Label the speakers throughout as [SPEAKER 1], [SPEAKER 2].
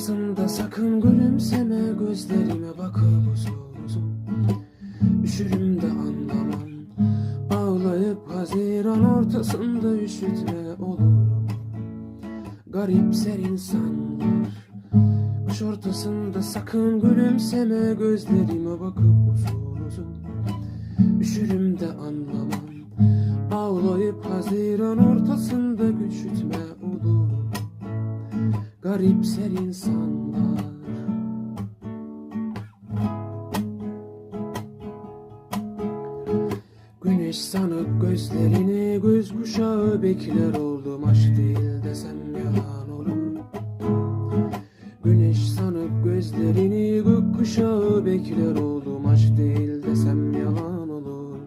[SPEAKER 1] ortasında sakın gülümseme gözlerime bakıp uzun uzun. Üşürüm de anlamam. Ağlayıp Haziran ortasında üşütme olurum. Garipser insanlar. Kış ortasında sakın gülümseme gözlerime bakıp uzun uzun. Üşürüm de anlamam. Ağlayıp Haziran ortasında üşütme olurum. Garipser insanlar. Güneş sanıp gözlerini göz kuşağı bekler oldum aşk değil desem yalan olur. Güneş sanıp gözlerini gök kuşağı bekler oldum aşk değil desem yalan olur.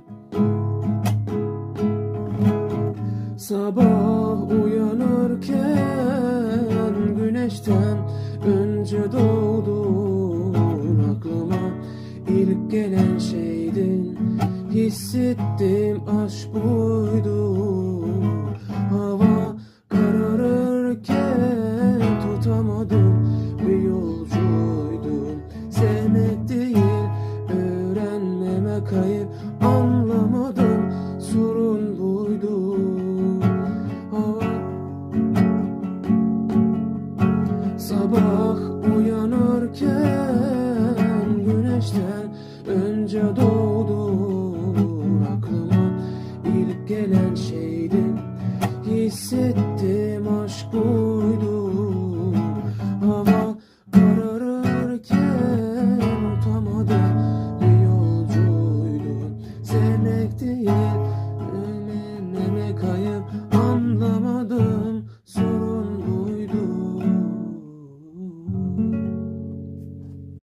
[SPEAKER 1] Sabah uyanırken güneşten önce doğdun aklıma ilk gelen şeydin hissettim aşk buydu. Hava kararırken tutamadım bir yolcuydum. Sevmek değil öğrenmeme kayıp anlamadım sorun buydu. Hava Sabah uyanırken güneşten önce doğdun aklıma ilk gelen şeydi hissettim aşk bu.